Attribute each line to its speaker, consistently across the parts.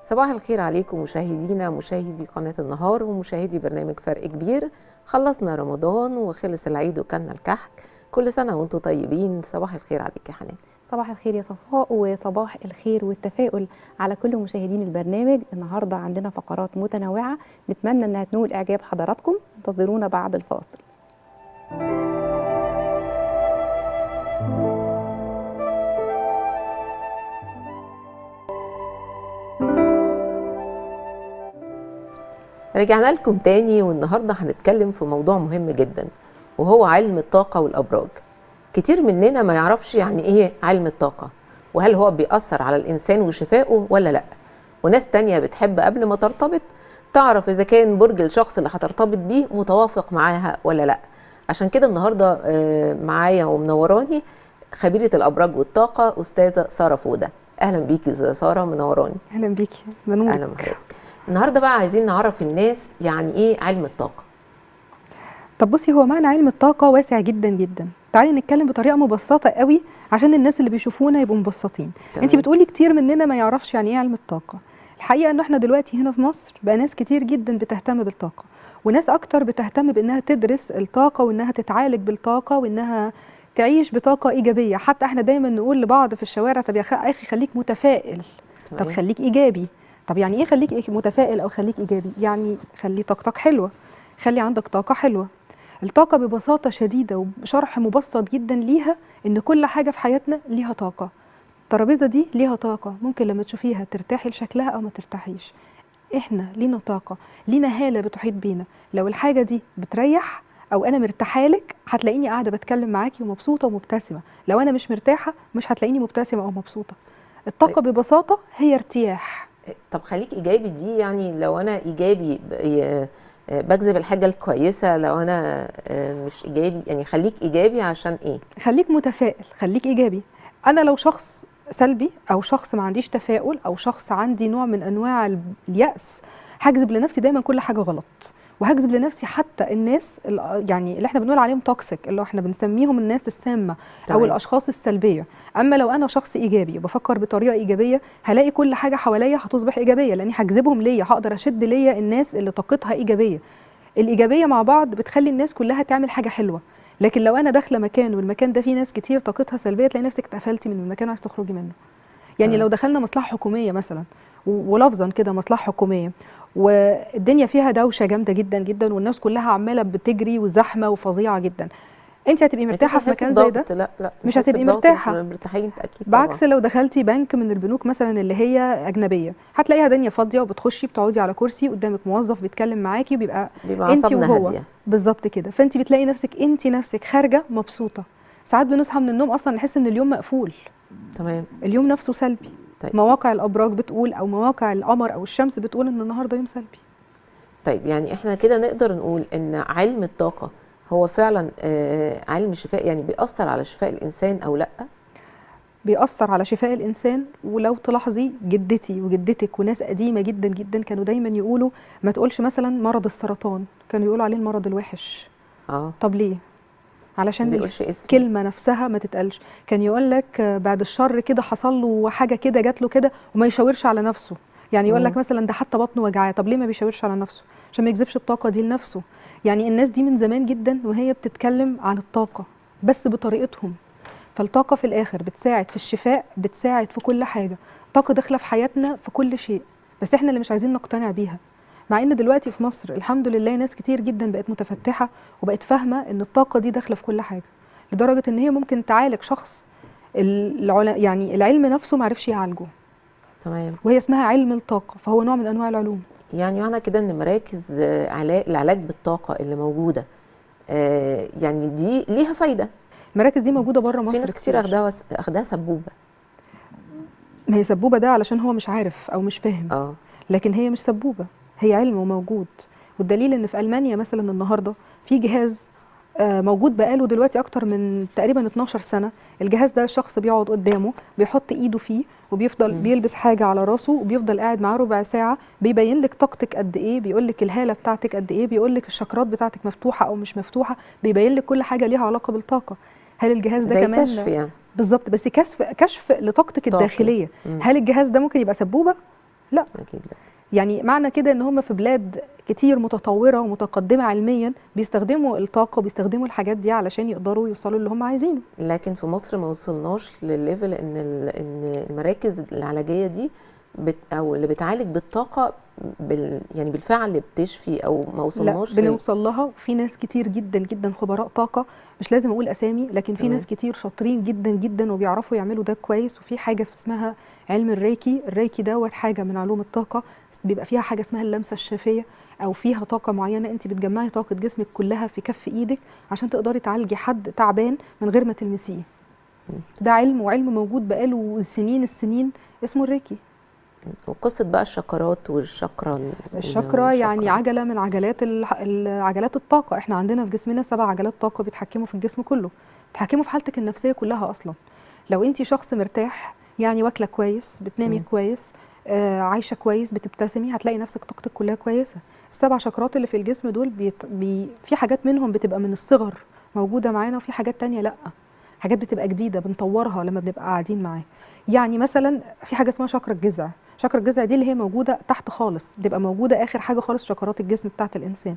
Speaker 1: صباح الخير عليكم مشاهدينا، مشاهدي قناة النهار ومشاهدي برنامج فرق كبير. خلصنا رمضان وخلص العيد وكلنا الكحك. كل سنة وانتم طيبين. صباح الخير عليك يا حنان.
Speaker 2: صباح الخير يا صفاء، وصباح الخير والتفاؤل على كل مشاهدين البرنامج. النهارده عندنا فقرات متنوعة نتمنى انها تنول اعجاب حضراتكم. انتظرونا بعد الفاصل.
Speaker 1: رجعنا لكم تاني، والنهارده هنتكلم في موضوع مهم جدا وهو علم الطاقة والأبراج. كتير مننا ما يعرفش يعني ايه علم الطاقة، وهل هو بيأثر على الإنسان وشفائه ولا لأ. وناس تانية بتحب قبل ما ترتبط تعرف إذا كان برج الشخص اللي هترتبط بيه متوافق معاها ولا لأ. عشان كده النهارده معايا ومنوراني خبيرة الأبراج والطاقة أستاذة سارة فودة. أهلا بيكي أستاذة سارة، منوراني.
Speaker 3: أهلا بيكي، منورك.
Speaker 1: أهلا بحضرتك. النهارده بقى عايزين نعرف الناس يعني ايه علم الطاقة.
Speaker 3: طب بصي، هو معنى علم الطاقة واسع جدا جدا. تعالي نتكلم بطريقة مبسطة قوي عشان الناس اللي بيشوفونا يبقوا مبسطين. انت بتقولي كتير مننا ما يعرفش يعني ايه علم الطاقة. الحقيقة ان احنا دلوقتي هنا في مصر بقى ناس كتير جدا بتهتم بالطاقة، وناس اكتر بتهتم بانها تدرس الطاقة وانها تتعالج بالطاقة وانها تعيش بطاقة ايجابية. حتى احنا دايما نقول لبعض في الشوارع، طب يا اخي خليك متفائل، طب خليك ايجابي. طب يعني ايه خليك متفائل او خليك ايجابي؟ يعني خلي طاقتك حلوة، خلي عندك طاقة حلوة. الطاقة ببساطة شديدة وبشرح مبسط جدا ليها ان كل حاجة في حياتنا ليها طاقة. الترابيزة دي ليها طاقة، ممكن لما تشوفيها ترتاحي لشكلها او ما ترتاحيش. احنا لينا طاقة، لينا هاله بتحيط بينا. لو الحاجة دي بتريح او انا مرتاحة لك هتلاقيني قاعدة بتكلم معاكي ومبسوطة ومبتسمه. لو انا مش مرتاحة مش هتلاقيني مبتسمة او مبسوطة. الطاقة ببساطة هي ارتياح.
Speaker 1: طب خليك ايجابي دي يعني لو انا ايجابي بجذب الحاجة الكويسة، لو انا مش ايجابي يعني خليك ايجابي عشان ايه؟
Speaker 3: خليك متفائل، خليك ايجابي. انا لو شخص سلبي او شخص ما عنديش تفاؤل او شخص عندي نوع من انواع اليأس، هجذب لنفسي دايما كل حاجة غلط، وهجذب لنفسي حتى الناس يعني اللي احنا بنقول عليهم toxic، اللي احنا بنسميهم الناس السامة او الاشخاص السلبية. اما لو انا شخص ايجابي وبفكر بطريقة ايجابية هلاقي كل حاجة حواليا هتصبح ايجابية، لاني هجذبهم ليا، هقدر اشد ليا الناس اللي طاقتها ايجابية. الايجابية مع بعض بتخلي الناس كلها تعمل حاجة حلوة. لكن لو انا داخله مكان والمكان ده فيه ناس كتير طاقتها سلبية، تلاقي نفسك اتقفلتي من المكان وعايز تخرجي منه. يعني لو دخلنا مصلحة حكومية مثلا، ولفظا كده مصلحة حكومية، والدنيا فيها دوشه جامدة جدا جدا والناس كلها عماله بتجري وزحمه وفظيعه جدا، انت هتبقي مرتاحة في مكان زي ده؟
Speaker 1: لا لا،
Speaker 3: مش هتبقي مرتاحة.
Speaker 1: مرتاحين اكيد.
Speaker 3: بعكس لو دخلتي بنك من البنوك مثلا اللي هي اجنبية، هتلاقيها دنيا فاضية، وبتخشي بتقعدي على كرسي قدامك موظف بيتكلم معاكي، وبيبقى انت وهو بالظبط كده. فانت بتلاقي نفسك انت نفسك خارجه مبسوطة. ساعات بنصحى من النوم اصلا نحس ان اليوم مقفول.
Speaker 1: تمام،
Speaker 3: اليوم نفسه سلبي. طيب. مواقع الابراج بتقول او مواقع القمر او الشمس بتقول ان النهارده يوم سلبي.
Speaker 1: طيب يعني احنا كده نقدر نقول ان علم الطاقة هو فعلا علم شفاء، يعني بيأثر على شفاء الانسان او لا؟
Speaker 3: بيأثر على شفاء الانسان. ولو تلاحظي جدتي وجدتك وناس قديمة جدا جدا كانوا دايما يقولوا ما تقولش مثلا مرض السرطان، كانوا يقولوا عليه المرض الوحش. طب ليه؟ علشان الكلمة نفسها ما تتقالش. كان يقول لك بعد الشر كده حصل له حاجة كده، جات له كده، وما يشاورش على نفسه. يعني يقول لك مثلا ده حتى بطنه وجعاه. طب ليه ما بيشاورش على نفسه؟ عشان ما يجذبش الطاقة دي لنفسه. يعني الناس دي من زمان جدا وهي بتتكلم عن الطاقة بس بطريقتهم. فالطاقه في الاخر بتساعد في الشفاء، بتساعد في كل حاجة. الطاقة داخله في حياتنا في كل شيء، بس احنا اللي مش عايزين نقتنع بيها. مع ان دلوقتي في مصر الحمد لله ناس كتير جدا بقت متفتحه وبقت فاهمه ان الطاقة دي داخله في كل حاجة، لدرجة ان هي ممكن تعالج شخص يعني العلم نفسه ما عرفش يعالجه.
Speaker 1: تمام.
Speaker 3: وهي اسمها علم الطاقة، فهو نوع من انواع العلوم.
Speaker 1: يعني معنى كده ان مراكز العلاج بالطاقة اللي موجودة يعني دي ليها فايده.
Speaker 3: المراكز دي موجودة بره مصر.
Speaker 1: في ناس كتير اخدها سبوبه.
Speaker 3: ما هي سبوبه ده علشان هو مش عارف او مش فاهم. لكن هي مش سبوبه، هي علم وموجود. والدليل ان في المانيا مثلا النهارده في جهاز موجود بقاله دلوقتي اكتر من تقريبا 12 سنة. الجهاز ده الشخص بيقعد قدامه، بيحط ايده فيه وبيفضل بيلبس حاجة على راسه وبيفضل قاعد معاه ربع ساعة، بيبين لك طاقتك قد ايه، بيقول لك الهالة بتاعتك قد ايه، بيقول لك الشكرات بتاعتك مفتوحة او مش مفتوحة، بيبين لك كل حاجة ليها علاقة بالطاقة. هل الجهاز ده
Speaker 1: زي
Speaker 3: كمان
Speaker 1: كشف يعني؟
Speaker 3: بالظبط، بس كشف لطاقتك الداخلية. هل الجهاز ده ممكن يبقى سبوبه؟ لا
Speaker 1: اكيد لا.
Speaker 3: يعني معنى كده ان هم في بلاد كتير متطورة ومتقدمه علميا بيستخدموا الطاقة وبيستخدموا الحاجات دي علشان يقدروا يوصلوا اللي هم عايزينه.
Speaker 1: لكن في مصر ما وصلناش للل level ان المراكز العلاجية دي او اللي بتعالج بالطاقة يعني بالفعل بتشفي، او ما وصلناش.
Speaker 3: لا بنوصل لها، وفي ناس كتير جدا جدا خبراء طاقة، مش لازم اقول اسامي، لكن في ناس كتير شاطرين جدا جدا وبيعرفوا يعملوا ده كويس. وفي حاجة اسمها علم الريكي، الريكي دوت حاجة من علوم الطاقة، بيبقى فيها حاجة اسمها اللمسة الشافيه، او فيها طاقة معينة انت بتجمعي طاقة جسمك كلها في كف ايدك عشان تقدري تعالجي حد تعبان من غير ما تلمسيه. ده علم، وعلم موجود بقاله سنين السنين، اسمه الريكي.
Speaker 1: وقصة بقى الشكرات والشكرة،
Speaker 3: الشكرة يعني عجلة من عجلات عجلات الطاقة. احنا عندنا في جسمنا 7 عجلات طاقة بيتحكموا في الجسم كله، بيتحكموا في حالتك النفسية كلها أصلا. لو انت شخص مرتاح، يعني واكلة كويس، بتنامي كويس، عايشة كويس، بتبتسمي، هتلاقي نفسك طاقتك كلها كويسة. ال7 شكرات اللي في الجسم دول في حاجات منهم بتبقى من الصغر موجودة معانا، وفي حاجات تانية لأ، حاجات بتبقى جديدة بنطورها لما بنبقى قاعدين معاه. يعني مثلا في حاجة اسمها شكرة الجذع، شكرة الجذع دي اللي هي موجودة تحت خالص، بتبقى موجودة آخر حاجة خالص شكرات الجسم بتاعت الإنسان.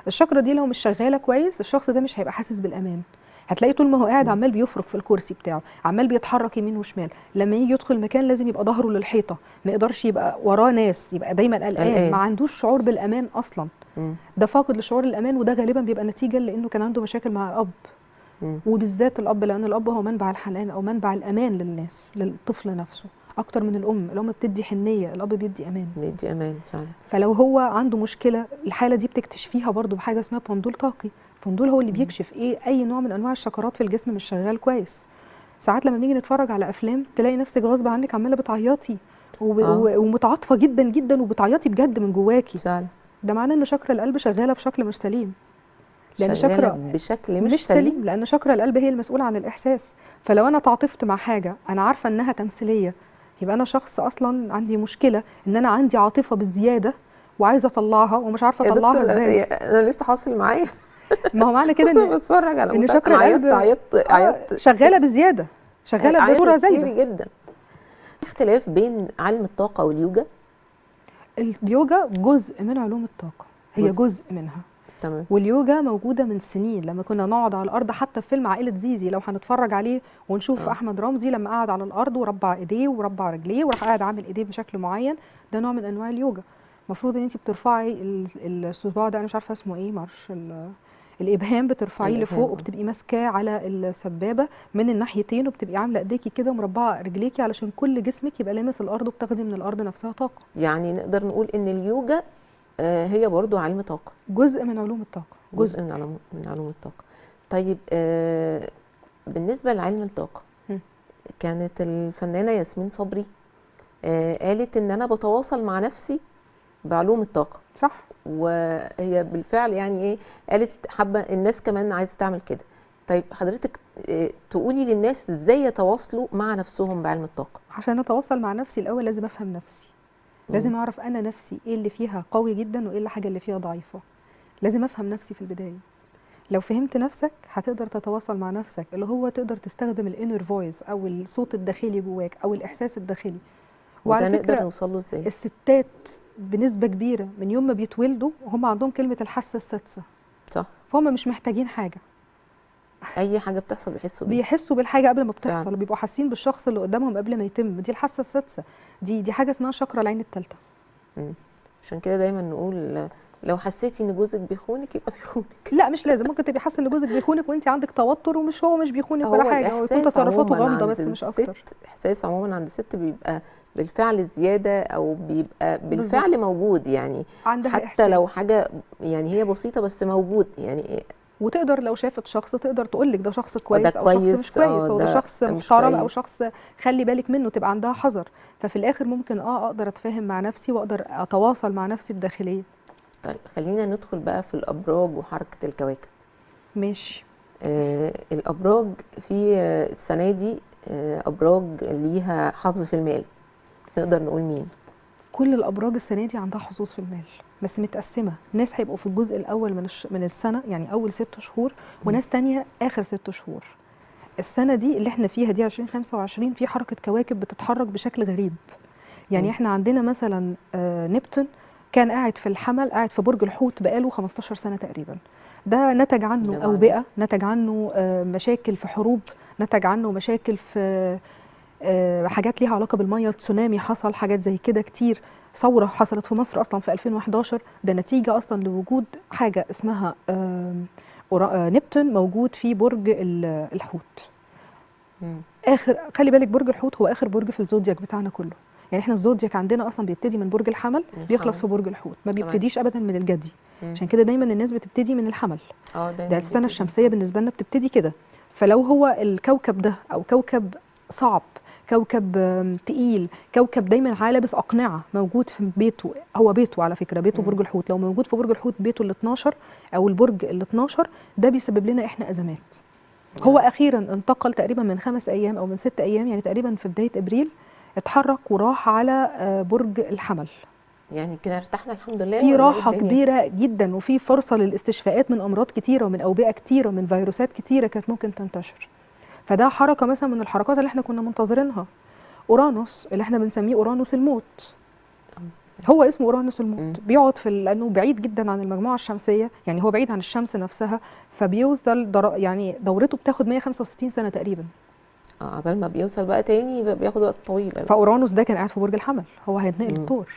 Speaker 3: الشكرة دي لو مش شغالة كويس، الشخص ده مش هيبقى حاسس بالأمان. هتلاقي طول ما هو قاعد عمال بيفرك في الكرسي بتاعه، عمال بيتحرك يمين وشمال. لما يجي يدخل مكان لازم يبقى ظهره للحيطة، ما يقدرش يبقى وراه ناس، يبقى دايما قلقان، ما عندوش شعور بالأمان أصلا. ده فاقد لشعور الأمان، وده غالبا بيبقى نتيجة لأنه كان عنده مشاكل مع الأب. وبالذات الأب، لأن الأب هو منبع الحنان أو منبع الأمان للناس، للطفل نفسه أكتر من الأم. الأم بتدي حنية، الأب بيدي أمان.
Speaker 1: بيدي أمان فعلا.
Speaker 3: فلو هو عنده مشكلة، الحالة دي بتكتشفيها برضو بحاجة اسمها بندول طاقي. البندول هو اللي بيكشف إيه أي نوع من أنواع الشكرات في الجسم مش شغال كويس. ساعات لما بنيجي نتفرج على أفلام تلاقي نفسك غصب عنك عمالة بتعيطي ومتعاطفة جدا جدا، وبتعيطي بجد من جواكي.
Speaker 1: فعلا.
Speaker 3: ده معناه إن شكر القلب شغالة بشكل مش سليم. لأن
Speaker 1: شكرا بشكل مش سليم،
Speaker 3: لأن شكرا القلب هي المسؤولة عن الإحساس. فلو أنا تعاطفت مع حاجة أنا عارفة إنها تمثيلية، يبقى أنا شخص أصلا عندي مشكلة إن أنا عندي عاطفة بالزيادة وعايزة أطلعها ومش عارفة أطلعها إزاي.
Speaker 1: أنا لسه حاصل معايا.
Speaker 3: ما هو معنى كده
Speaker 1: إن بتفرج على
Speaker 3: إن شكرا القلب
Speaker 1: عيطت
Speaker 3: شغالة بزيادة، شغالة بصورة زايدة
Speaker 1: جدا. اختلاف بين علم الطاقة واليوجا؟
Speaker 3: اليوجا جزء من علوم الطاقة، هي جزء منها.
Speaker 1: تمام.
Speaker 3: واليوجا موجودة من سنين، لما كنا نقعد على الأرض حتى في فيلم عائلة زيزي لو هنتفرج عليه ونشوف أحمد رمزي لما قعد على الأرض وربع إيديه وربع رجليه وراح قاعد عامل إيديه بشكل معين، ده نوع من أنواع اليوجا. المفروض إن أنت بترفعي الصباع ده، أنا مش عارفة اسمه إيه، معرفش، الإبهام بترفعيه لفوق وبتبقي ماسكاه على السبابة من الناحيتين، وبتبقي عاملة إيديكي كده ومربعة رجليكي علشان كل جسمك يبقى لامس الأرض، وبتاخدي من الأرض نفسها طاقة.
Speaker 1: يعني نقدر نقول إن اليوجا هي برضو علم طاقة،
Speaker 3: جزء من علوم الطاقة،
Speaker 1: جزء من علوم الطاقة. طيب بالنسبة لعلم الطاقة، كانت الفنانة ياسمين صبري قالت إن أنا بتواصل مع نفسي بعلوم الطاقة.
Speaker 3: صح.
Speaker 1: وهي بالفعل يعني إيه قالت حابة الناس كمان عايزة تعمل كده. طيب حضرتك تقولي للناس إزاي يتواصلوا مع نفسهم بعلم الطاقة؟
Speaker 3: عشان أتواصل مع نفسي الأول لازم أفهم نفسي، لازم اعرف انا نفسي ايه اللي فيها قوي جدا وايه الحاجة اللي فيها ضعيفة. لازم افهم نفسي في البداية. لو فهمت نفسك هتقدر تتواصل مع نفسك، اللي هو تقدر تستخدم ال inner voice او الصوت الداخلي جواك او الاحساس الداخلي.
Speaker 1: وعلى فكرة نقدر نوصل له ازاي؟
Speaker 3: الستات بنسبة كبيرة من يوم ما بيتولدوا هم عندهم كلمة الحاسة السادسة.
Speaker 1: صح.
Speaker 3: فهم مش محتاجين حاجة،
Speaker 1: اي حاجة بتحصل بيحسوا بيها،
Speaker 3: بيحسوا بالحاجة قبل ما بتحصل، بيبقوا حاسين بالشخص اللي قدامهم قبل ما يتم. دي الحاسة السادسة، دي حاجة اسمها شكرا العين الثالثة.
Speaker 1: عشان كده دايما نقول لو حسيتي ان جوزك بيخونك يبقى بيخونك.
Speaker 3: لا مش لازم، ممكن تبقي حاسه ان جوزك بيخونك وانت عندك توتر، ومش هو مش بيخونك ولا حاجة، هو يكون تصرفاته غامضة بس مش اكتر.
Speaker 1: احساس عموما عند الست بيبقى بالفعل زيادة، او بيبقى بالفعل بالزبط. موجود يعني،
Speaker 3: عندها
Speaker 1: حتى
Speaker 3: إحساس.
Speaker 1: لو حاجة يعني هي بسيطة بس موجود يعني.
Speaker 3: وتقدر لو شافت شخص تقدر تقول لك ده شخص كويس او شخص مش كويس، هو ده شخص محترم او شخص خلي بالك منه، تبقى عندها حذر. ففي الاخر ممكن اقدر اتفاهم مع نفسي واقدر اتواصل مع نفسي الداخلية.
Speaker 1: طيب خلينا ندخل بقى في الابراج وحركه الكواكب.
Speaker 3: ماشي.
Speaker 1: الابراج في السنة دي ابراج ليها حظ في المال، نقدر نقول مين؟
Speaker 3: كل الابراج السنة دي عندها حظوظ في المال، بس متقسمه. ناس هيبقوا في الجزء الاول من السنة، يعني اول 6 شهور، وناس تانية اخر 6 شهور. السنة دي اللي احنا فيها دي 2025 في حركة كواكب بتتحرك بشكل غريب. يعني احنا عندنا مثلا نبتون كان قاعد في الحمل، قاعد في برج الحوت بقاله 15 سنة تقريبا. ده نتج عنه أوبئة، نتج عنه مشاكل في حروب، نتج عنه مشاكل في حاجات ليها علاقة بالمية، تسونامي حصل، حاجات زي كده كتير. ثورة حصلت في مصر أصلا في 2011، ده نتيجة أصلا لوجود حاجة اسمها نبتون موجود في برج الحوت. آخر، خلي بالك برج الحوت هو آخر برج في ال zodiac بتاعنا كله. يعني احنا ال zodiac عندنا اصلا بيبتدي من برج الحمل، بيخلص في برج الحوت، ما بيبتديش ابدا من الجدي. عشان كده دايما الناس بتبتدي من الحمل. ده السنة الشمسية بالنسبة لنا بتبتدي كده. فلو هو الكوكب ده او كوكب صعب، كوكب تقيل، كوكب دايما لابس اقنعه، موجود في بيته، هو بيته على فكرة، بيته برج الحوت، لو موجود في برج الحوت بيته ال 12 او البرج ال 12، ده بيسبب لنا احنا ازمات. هو اخيرا انتقل تقريبا من 5 ايام او من 6 ايام، يعني تقريبا في بداية ابريل اتحرك وراح على برج الحمل.
Speaker 1: يعني كده ارتحنا الحمد لله،
Speaker 3: في راحة كبيرة جدا، وفي فرصة للاستشفاءات من امراض كتيرة ومن اوبئه كتيرة ومن فيروسات كتيرة كانت ممكن تنتشر. فده حركة مثلا من الحركات اللي احنا كنا منتظرينها. اورانوس اللي احنا بنسميه اورانوس الموت، هو اسمه اورانوس الموت، بيقعد في لانه بعيد جدا عن المجموعة الشمسية، يعني هو بعيد عن الشمس نفسها، فبيوصل يعني دورته بتاخد 165 سنة تقريبا.
Speaker 1: عبال ما بيوصل بقى تاني بياخد وقت طويل قوي.
Speaker 3: فاورانوس ده كان قاعد في برج الحمل، هو هيتنقل الثور،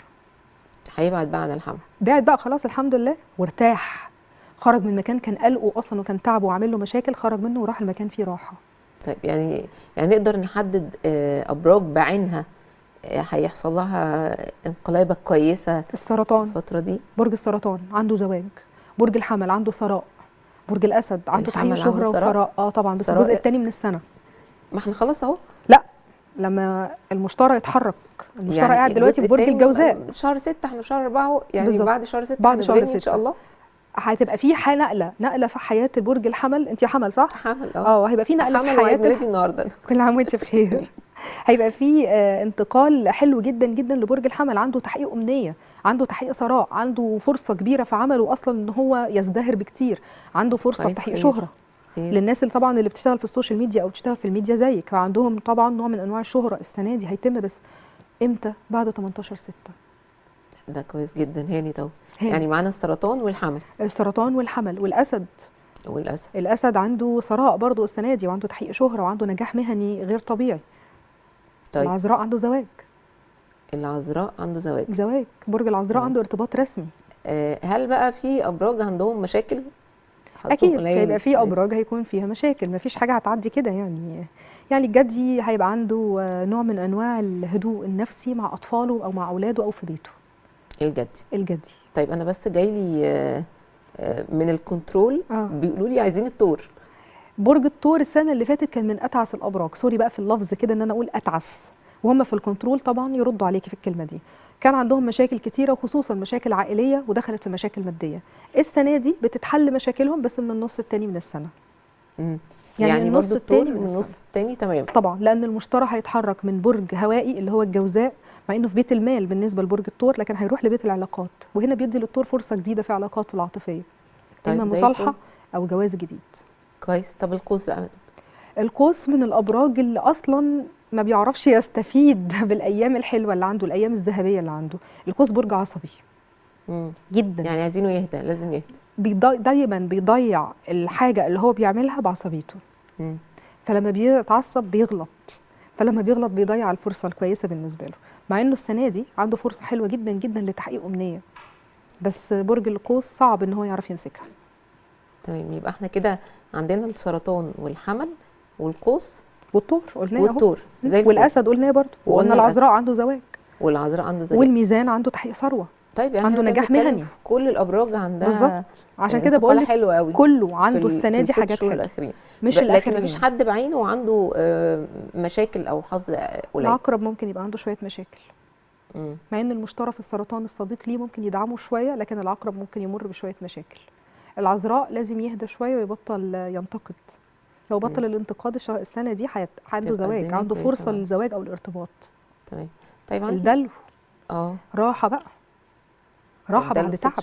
Speaker 1: هيبعد بقى عن الحمل،
Speaker 3: بعد بقى خلاص الحمد لله وارتاح، خرج من مكان كان قلقه اصلا وكان تعبه وعامل له مشاكل، خرج منه وراح المكان فيه راحة.
Speaker 1: طيب يعني نقدر نحدد ابراج بعينها هيحصل لها انقلابه كويسة
Speaker 3: السرطان
Speaker 1: الفترة دي؟
Speaker 3: برج السرطان عنده زواج، برج الحمل عنده ثراء، برج الاسد عنده تحقيق شهره وثراء. طبعا، بس الجزء الثاني من السنة.
Speaker 1: ما احنا خلاص اهو.
Speaker 3: لا، لما المشتري يتحرك، المشتري يعني قاعد دلوقتي في برج الجوزاء،
Speaker 1: شهر 6، احنا شهر 4، يعني بالزبط. بعد شهر 6،
Speaker 3: بعد شهر 6
Speaker 1: ان شاء الله
Speaker 3: هتبقى في نقله في حياة برج الحمل. انت حمل صح؟
Speaker 1: حمل.
Speaker 3: هيبقى في نقله في حياة
Speaker 1: ميلادي النهارده.
Speaker 3: كل عام وانت بخير. هيبقى في انتقال حلو جدا جدا لبرج الحمل، عنده تحقيق امنية، عنده تحقيق ثراء، عنده فرصة كبيرة في عمله اصلا ان هو يزدهر بكتير، عنده فرصة في تحقيق شهره. للناس اللي طبعا اللي بتشتغل في ال social media او بتشتغل في الميديا زيك، فعندهم طبعا نوع من انواع الشهرة السنة دي هيتم، بس امتى؟ بعد 18/6.
Speaker 1: ده كويس جدا. هاني طب يعني معانا السرطان والحمل.
Speaker 3: السرطان والحمل والاسد. الاسد عنده ثراء برضو السنة دي، وعنده تحقيق شهره، وعنده نجاح مهني غير طبيعي. طيب العذراء عنده زواج.
Speaker 1: العذراء عنده زواج.
Speaker 3: زواج، برج العذراء عنده ارتباط رسمي.
Speaker 1: هل بقى في ابراج عندهم مشاكل؟
Speaker 3: اكيد هيبقى في ابراج هيكون فيها مشاكل، مفيش حاجة هتعدي كده. يعني الجدي هيبقى عنده نوع من انواع الهدوء النفسي مع اطفاله او مع اولاده او في بيته.
Speaker 1: الجدي. طيب انا بس جاي لي من الكنترول بيقولوا لي عايزين الثور.
Speaker 3: برج الثور السنة اللي فاتت كان من اتعس الابراج، sorry بقى في اللفظ كده ان انا اقول اتعس، وهم في الكنترول طبعا يردوا عليكي في الكلمة دي. كان عندهم مشاكل كتيرة، وخصوصا مشاكل عائلية ودخلت في مشاكل مادية. السنة دي بتتحل مشاكلهم بس من النص الثاني من السنة.
Speaker 1: يعني النص الثاني من النص الثاني. تمام
Speaker 3: طبعا، لان المشتري هيتحرك من برج هوائي اللي هو الجوزاء، مع انه في بيت المال بالنسبة لبرج الثور، لكن هيروح لبيت العلاقات، وهنا بيدي للثور فرصة جديدة في علاقاته العاطفية. طيب اما مصالحه او جواز جديد.
Speaker 1: كويس. طب القوس بقى؟
Speaker 3: القوس من الابراج اللي اصلا ما بيعرفش يستفيد بالايام الحلوة اللي عنده، الايام الذهبية اللي عنده. القوس برج عصبي جدا،
Speaker 1: يعني عايزينه يهدى، لازم يهدى.
Speaker 3: دايما بيضيع الحاجة اللي هو بيعملها بعصبيته. فلما بيتعصب بيغلط، فلما بيغلط بيضيع الفرصة الكويسة بالنسبة له، مع انه السنة دي عنده فرصة حلوة جدا جدا لتحقيق امنية، بس برج القوس صعب ان هو يعرف يمسكها.
Speaker 1: تمام، يبقى احنا كده عندنا السرطان والحمل والقوس
Speaker 3: والثور قلناه،
Speaker 1: والثور زي
Speaker 3: والاسد قلناه برضه، وقلنا العذراء عنده زواج،
Speaker 1: والعذراء عنده زواج،
Speaker 3: والميزان عنده تحقيق ثروة.
Speaker 1: طيب يعني
Speaker 3: عنده نجاح مهني.
Speaker 1: كل الابراج عندها
Speaker 3: بالظبط، عشان كده بقول لك
Speaker 1: حلو قوي،
Speaker 3: كله عنده السنة دي حاجات حلوة،
Speaker 1: مش لكن مفيش حد بعينه وعنده مشاكل او حظ قليل.
Speaker 3: العقرب ممكن يبقى عنده شوية مشاكل، مع ان المشتري في السرطان الصديق ليه ممكن يدعمه شوية، لكن العقرب ممكن يمر بشوية مشاكل. العذراء لازم يهدى شوية ويبطل ينتقد، لو بطل الانتقاد السنة دي عنده زواج، عنده فرصة للزواج او الارتباط.
Speaker 1: تمام. طيب عندي
Speaker 3: الدلو راحة بقى، راحة بعد تعب،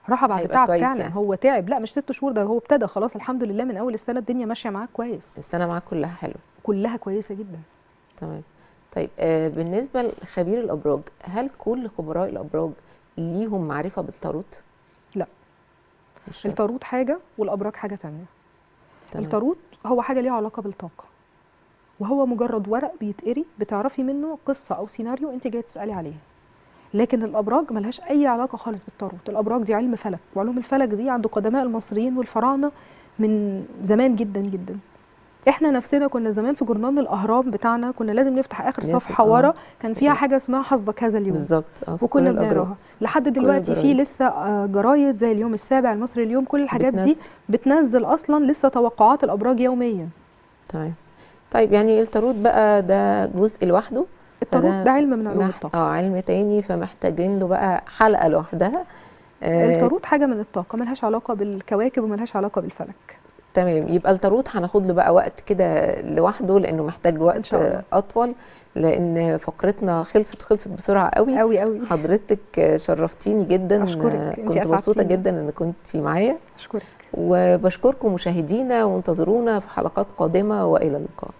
Speaker 3: راحة بعد تعب فعلا يعني. هو تعب، لا مش 6 شهور، ده هو ابتدى خلاص الحمد لله من اول السنة الدنيا ماشية معاه كويس،
Speaker 1: السنة معاه كلها حلوة،
Speaker 3: كلها كويسة جدا.
Speaker 1: تمام. طيب بالنسبة لخبير الابراج، هل كل خبراء الابراج ليهم معرفة بالتاروت؟
Speaker 3: لا.
Speaker 1: مش شرط.
Speaker 3: التاروت حاجة والابراج حاجة تانية.
Speaker 1: تمام.
Speaker 3: التاروت هو حاجة ليها علاقة بالطاقة، وهو مجرد ورق بيتقري بتعرفي منه قصة او سيناريو انت جاية تسالي عليه. لكن الابراج ملهاش اي علاقة خالص بالتاروت. الابراج دي علم فلك، وعلوم الفلك دي عند قدماء المصريين والفراعنه من زمان جدا جدا. احنا نفسنا كنا زمان في جورنال الاهرام بتاعنا كنا لازم نفتح اخر صفحة ورا، كان فيها حاجة اسمها حظك هذا اليوم.
Speaker 1: بالظبط.
Speaker 3: وكنا بنقراها لحد دلوقتي. في لسه جرايد زي اليوم السابع، المصري اليوم، كل الحاجات دي بتنزل اصلا لسه توقعات الابراج يوميا.
Speaker 1: تمام. طيب يعني التاروت بقى ده جزء لوحده.
Speaker 3: التاروت ده علم من علوم الطاقة.
Speaker 1: علم تاني، فمحتاجين له بقى حلقة لوحدها.
Speaker 3: التاروت حاجة من الطاقة، ملهاش علاقة بالكواكب وملهاش علاقة بالفلك.
Speaker 1: تمام. يبقى التاروت هناخد له بقى وقت كده لوحده، لانه محتاج وقت اطول، لان فقرتنا خلصت بسرعة قوي
Speaker 3: قوي قوي.
Speaker 1: حضرتك شرفتيني جدا.
Speaker 3: اشكرك،
Speaker 1: كنت مبسوطة جدا ان كنتي معايا.
Speaker 3: اشكرك،
Speaker 1: وبشكركم مشاهدينا، وانتظرونا في حلقات قادمة، والى اللقاء.